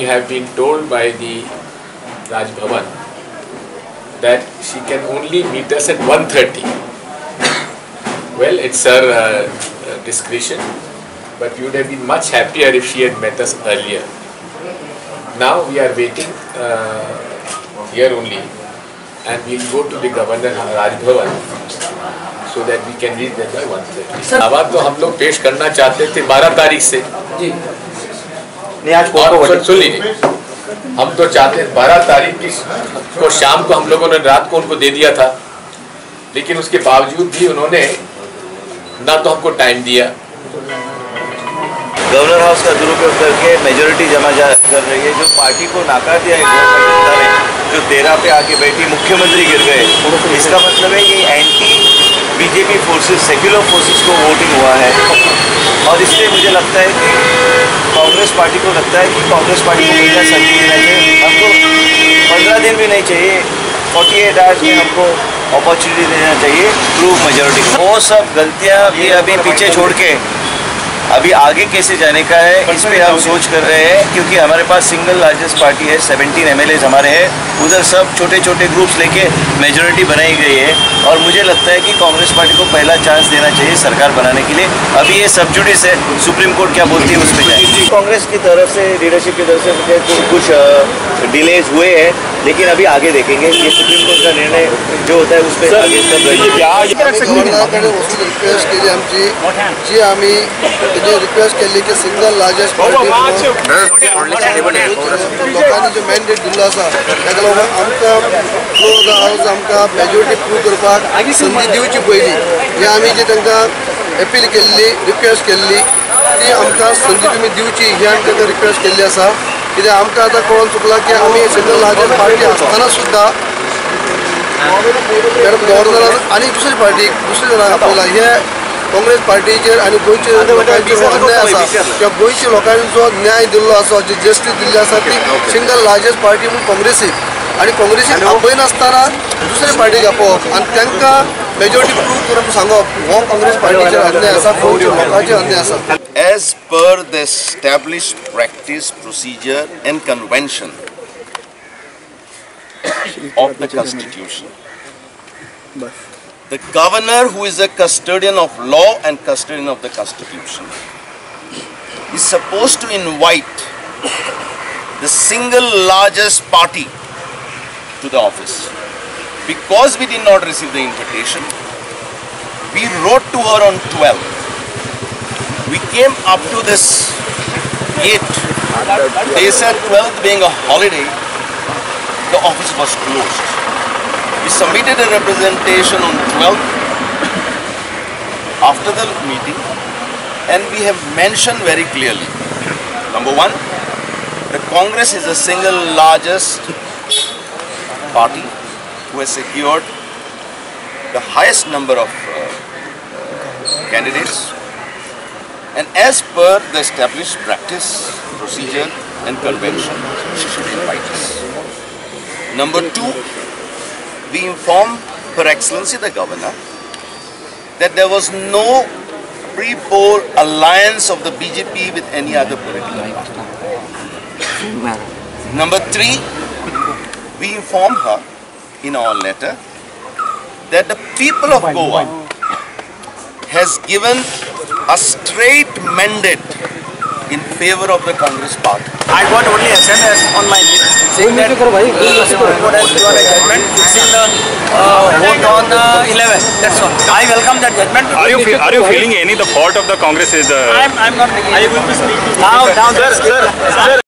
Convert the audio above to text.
We have been told by the Raj Bhavan that she can only meet us at 1:30. Well, it's her discretion, but we would have been much happier if she had met us earlier. Now we are waiting here only, and we'll go to the Governor Raj Bhavan so that we can reach there by 1:30. आवाज तो हम लोग पेश करना चाहते थे 12 तारीख से। जी नहीं, आज कोर्ट सुन लीजिए, हम तो चाहते 12 तारीख की को शाम को हम लोगों ने रात को उनको दे दिया था, लेकिन उसके बावजूद भी उन्होंने ना तो हमको टाइम दिया। गवर्नर हाउस का दुरुपयोग करके मेजोरिटी जमा कर रही है, जो पार्टी को नाकार दिया है गोवा की जनता ने, जो 13 पे आके बैठी, मुख्यमंत्री गिर गए। इसका मतलब है कि anti BJP forces, secular forces को वोटिंग हुआ है। और इसलिए मुझे लगता है कि कांग्रेस पार्टी को लगता है कि कांग्रेस पार्टी को पहला संधि देना चाहिए। हमको 15 दिन भी नहीं चाहिए, 48 आवर्स में हमको अपॉर्चुनिटी देना चाहिए प्रूव मेजोरिटी। वो सब गलतियाँ भी अभी पीछे छोड़ के अभी आगे कैसे जाने का है, इस पर हम सोच कर रहे हैं, क्योंकि हमारे पास सिंगल लार्जेस्ट पार्टी है, 17 MLAs हमारे हैं, उधर सब छोटे छोटे ग्रुप्स लेके मेजोरिटी बनाई गई है। और मुझे लगता है कि कांग्रेस पार्टी को पहला चांस देना चाहिए सरकार बनाने के लिए। अभी ये सब जुडिस है, सुप्रीम कोर्ट क्या बोलती है उस पर जाए। कांग्रेस की तरफ से, लीडरशिप की तरफ से कुछ डिलेज हुए हैं, लेकिन अभी आगे देखेंगे, ये सुप्रीम कोर्ट का निर्णय जो होता है उस पर आगे सब। रिक्वेस्ट केली आमची, जी आमी रिक्वेस्ट केली की सिंगल लार्जेस्ट पार्टी लोकांनी जो मॅन्डेट दिल्लो आसा ताका लागून आमकां क्लोज हावस आमकां मेजोरिटी प्रूव करपाक संदी दिवची पयली। ही आमी जी तांकां अपील केल्ली, रिक्वेस्ट केल्ली, ती आमकां संदी तुमी दिवची ही आमी तांकां रिक्वेस्ट केल्ली आसा। कित्याक आमकां आतां कळोन चुकलां की आमी सिंगल लार्जेस्ट पार्टी आसतना सुद्दां मॅडम गव्हर्नरान आनी दुसरी पार्टीक दुसऱ्या जाणांक आपयला। हे काँग्रेस पार्टीचेर आनी गोंयच्या लोकांचेर हो अन्याय आसा किंवा गोंयच्या लोकांनी जो न्याय दिल्लो आसा, जी जस्टीस दिल्ली आसा, ती सिंगल लार्जेस्ट पार्टी म्हणून काँग्रेसीक आनी काँग्रेसीक आपयनासतना दुसरे पार्टीक आपोवप आनी तांकां मेजोरिटी प्रूव करून सांगप हो काँग्रेस पार्टीचेर अन्याय आसा, गोंयच्या लोकांचेर अन्याय आसा। As per the established practice, procedure and convention of the Constitution, the governor, who is a custodian of law and custodian of the Constitution, is supposed to invite the single largest party to the office. Because we did not receive the invitation, we wrote to her on 12th. We came up to this gate. They said 12th being a holiday, the office was closed. We submitted a representation on 12th after the meeting, and we have mentioned very clearly, number one, the Congress is the single largest party who has secured the highest number of candidates, and as per the established practice, procedure and convention, she should invite us. Number two, we informed Her Excellency the Governor that there was no pre-poll alliance of the BJP with any other political party. Number three, we informed her in our letter that the people of Goa has given a straight mandate in favor of the Congress party. I got only SMS on my list saying that Supreme Court has given a judgment fixing the vote on 11th. That's all. I welcome that judgment. Are you feeling any the fault of the Congress is the? I'm not. Are you going to speak? Now, sir.